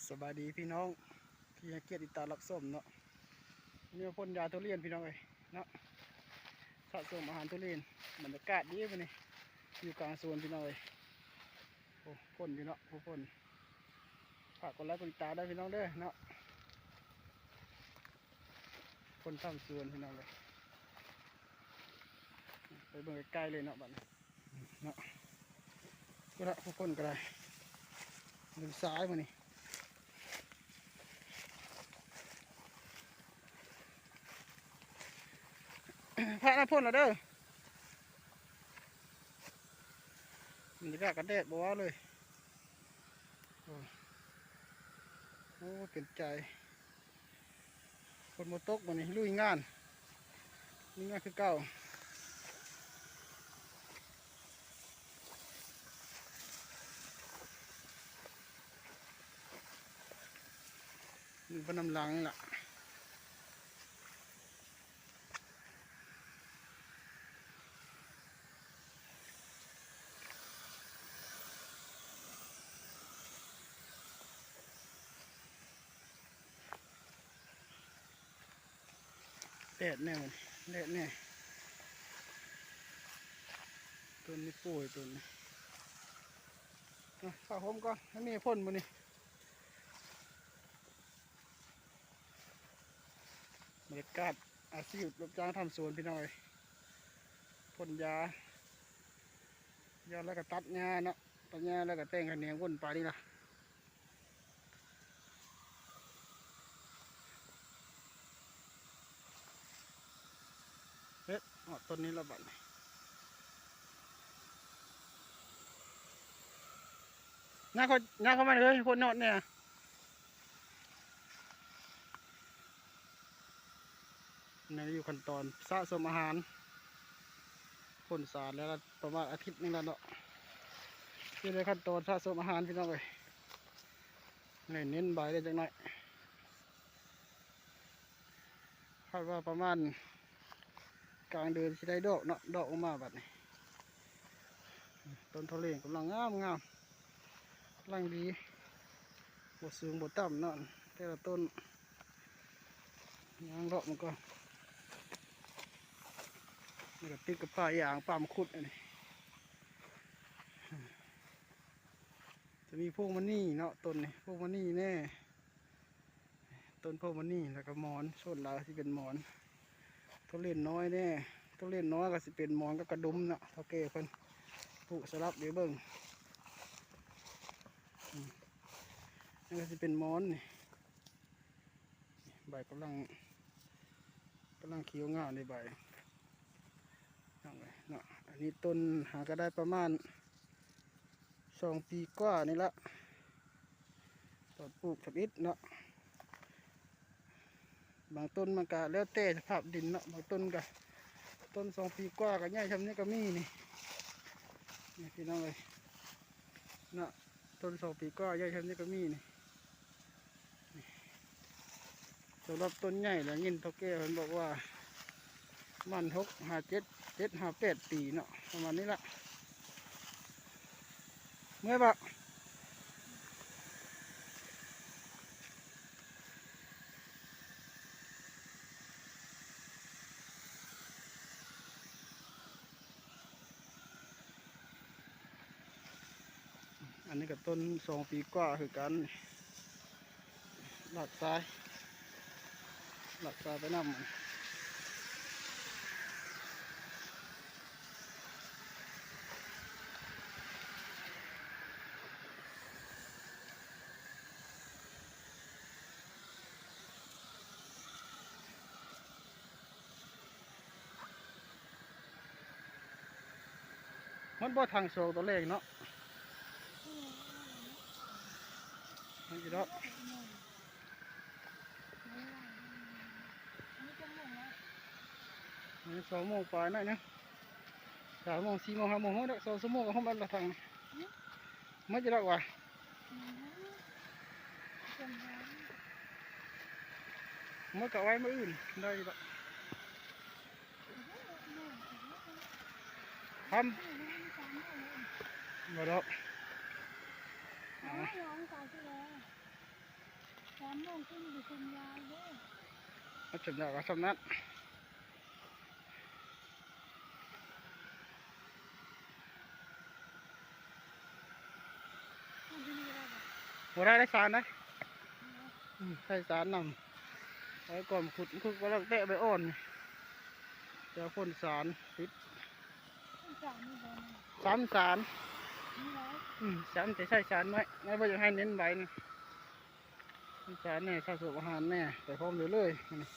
ສະບາຍດີພີ່ນ້ອງທີ່ໃຫ້ກຽດຕິດຕາມຮັບຊົມເນາະ. ນີ້ພົ່ນຢາທຸລຽນພີ່ນ້ອງເອີຍເນາະ, ສະສົມອາຫານທຸລຽນ. ບັນຍາກາດດີມື້ນີ້ ຢູ່ກາງສວນພີ່ນ້ອງເອີຍ. ໂອ້ ພົ່ນຢູ່ເນາະ ໂອ້ ພົ່ນ. ຝາກກົດໄລກົດຕິດຕາມເດີພີ່ນ້ອງເດີເນາະ. ພົ່ນທາງສວນພີ່ນ້ອງເອີຍ, ໄປເບິ່ງໃກ້ໆເລີຍເນາະບັດນີ້. ເນາະ ພຸ້ນລະ ຜູ້ຄົນກໍໄດ້ ເບິ່ງຊາຍມື້ນີ້. ພະນະພົ່ນລະເດີ. ບັນຍາກາດກໍແດດບໍ່ວ່າເລີຍ. ໂອ້ ໂອ້ ເປັນໃຈ. ຝົນບໍ່ຕົກ ມື້ນີ້ລຸຍງານ ລຸຍງານຄືເກົ່າ. ມັນບໍ່ນຳຫຼັງນີ້ລະ. ແດດແນ່ ແດດແນ່. ຕົ້ນນີ້ປ່ວຍຕົ້ນນີ້. ອ່ະ ຜ້າຫົ່ມກ່ອນ ໃຫ້ມີຝົນມື້ນີ້. ບັນຍາກາດອາຊີບຮັບຈ້າງທຳສວນພີ່ນ້ອງເອີຍ. ພົ່ນຢາ ຢາແລ້ວກໍຕັດຫຍ້າເນາະ, ຕັດຫຍ້າແລ້ວກໍແຕ່ງຂະແໜງວົນໄປນີ້ລະ. ເຮັດ ຮອດຕົ້ນນີ້ລະບັດນີ້. ຍ່າງເຂົ້າ ຍ່າງເຂົ້າມາເລີຍ ຄົນນອນແນ່. ຍັງຢູ່ຂັ້ນຕອນສະສົມອາຫານ ພົ່ນສານແລ້ວລະ ປະມານອາທິດໜຶ່ງລະເນາະ. ຢູ່ໃນຂັ້ນຕອນສະສົມອາຫານພີ່ນ້ອງເອີຍ, ໃຫ້ເນັ້ນໃບໄດ້ຈັກໜ້ອຍ. ຄາດວ່າປະມານກາງເດືອນຊິໄດ້ດອກເນາະ, ດອກອອກມາບັດນີ້. ຕົ້ນເຖົ້າເລງກຳລັງງາມໆ ກຳລັງດີ, ບໍ່ສູງບໍ່ຕ່ຳເນາະ ແຕ່ລະຕົ້ນ. ຍ່າງເລາະມັນກໍ ມັນກໍຕິດກັບປ່າຢາງ ປ່າມັງຄຸດອັນນີ້. ຈະມີພວງມະນີເນາະ ຕົ້ນນີ້ ພວງມະນີແນ່. ຕົ້ນໂພມະນີ ແລ້ວກໍໝອນ, ສ່ວນຫຼາຍຊິເປັນໝອນ. ທຸລຽນນ້ອຍແນ່, ທຸລຽນນ້ອຍກໍຊິເປັນໝອນກັບກະດຸມເນາະ, ເຖົ້າແກ່ເພິ່ນປູກສະຫຼັບໃຫ້ເບິ່ງ. ອືມ ນີ້ກໍຊິເປັນໝອນນີ້, ໃບກຳລັງ ກຳລັງຂຽວງາມເດ້ໃບ ເນາະ. ອັນນີ້ຕົ້ນຫາກໍໄດ້ປະມານ ສອງປີກວ່ານີ້ລະ ຕອນປູກທຳອິດເນາະ. ບາງຕົ້ນມັນກະແລ້ວແຕ່ສະພາບດິນເນາະ, ບາງຕົ້ນກະ ຕົ້ນສອງປີກວ່າກະໃຫຍ່ຊ່ຳນີ້ກະມີນີ້ ນີ້ພີ່ນ້ອງເອີຍເນາະ. ຕົ້ນສອງປີກວ່າໃຫຍ່ຊ່ຳນີ້ກະມີນີ້. ສຳລັບຕົ້ນໃຫຍ່ລະ ຍິນເຖົ້າແກ່ເພິ່ນບອກວ່າ ປະມານຫົກຫາເຈັດ ເຈັດຫາແປດປີເນາະ ປະມານນີ້ລະ. ເມື່ອຍບໍ່? ອັນນີ້ກໍຕົ້ນສອງປີກວ່າຄືກັນ, ລາກຊາຍ ລາກຊາຍໄປນຳ. ມັນບໍ່ທັງສອງຕອນແລງເນາະ. ມັນຊິເນາະ. ອັນນີ້ສອງໂມງປາຍໜ້ອຍໜຶ່ງ, ສາມໂມງ ສີ່ໂມງ ຫ້າໂມງ ເຮົາດອກ ສອງຊົ່ວໂມງກໍຮອດບັດລະທາງ. ໝົດຢູ່ດອກວ່າ ໝົດກະໄວ້ມື້ອື່ນໄດ້ຢູ່ດອກ. ທຳ ບໍ່ດອກ. ອ່າ. ສາມໂມງຄືນໄປຊົມຢາເດີ. ມາຊົມຢາກໍຊ່ຳນັ້ນ. ບໍ່ໄດ້ ໄດ້ສານໄດ໋. ອືມ ໃສ່ສານນຳ. ໄວ້ກ່ອນຂຸດ ຂຸດກໍລອກແຕະໃບອ່ອນນີ້ ຈະພົ້ນສານຕິດ. ສານນີ້ບໍ່ ສານ ສານ ນີ້ໄດ໋. ອືມ ສານ ແຕ່ໃສ່ສານໄວ້ ແມ່ບໍ່ຢາກໃຫ້ເນັ້ນໃບນີ້. ສານແດ່ ສາສົມອາຫານແດ່ ໄປພ້ອມເລີຍ ມື້ນີ້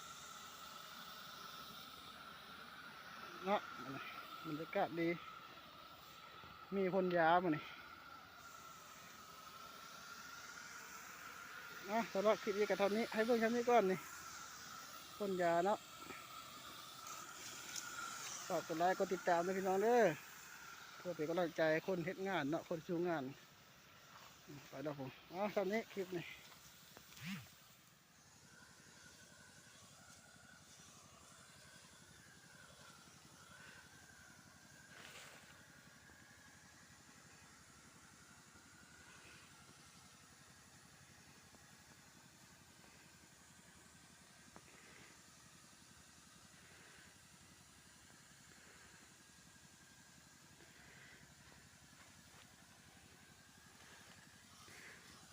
ເນາະ. ບັນຍາກາດດີ ມີພົ້ນຢາມື້ນີ້. ອ່ະ ສຳລັບຄລິບນີ້ກໍເທົ່ານີ້ ໃຫ້ເບິ່ງຊ່ຳນີ້ກ່ອນນີ້ ພົ້ນຢາເນາະ. ຝາກກົດໄລກົດຕິດຕາມເດີພີ່ນ້ອງເດີ ເພື່ອເປັນກຳລັງໃຈຄົນເຮັດງານເນາະ ຄົນສູ້ງານ. ໄປແລ້ວ ເອົາ ຊ່ຳນີ້ຄລິບນີ້.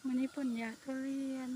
ມື້ນີ້ພົ້ນຢາທຸລຽນ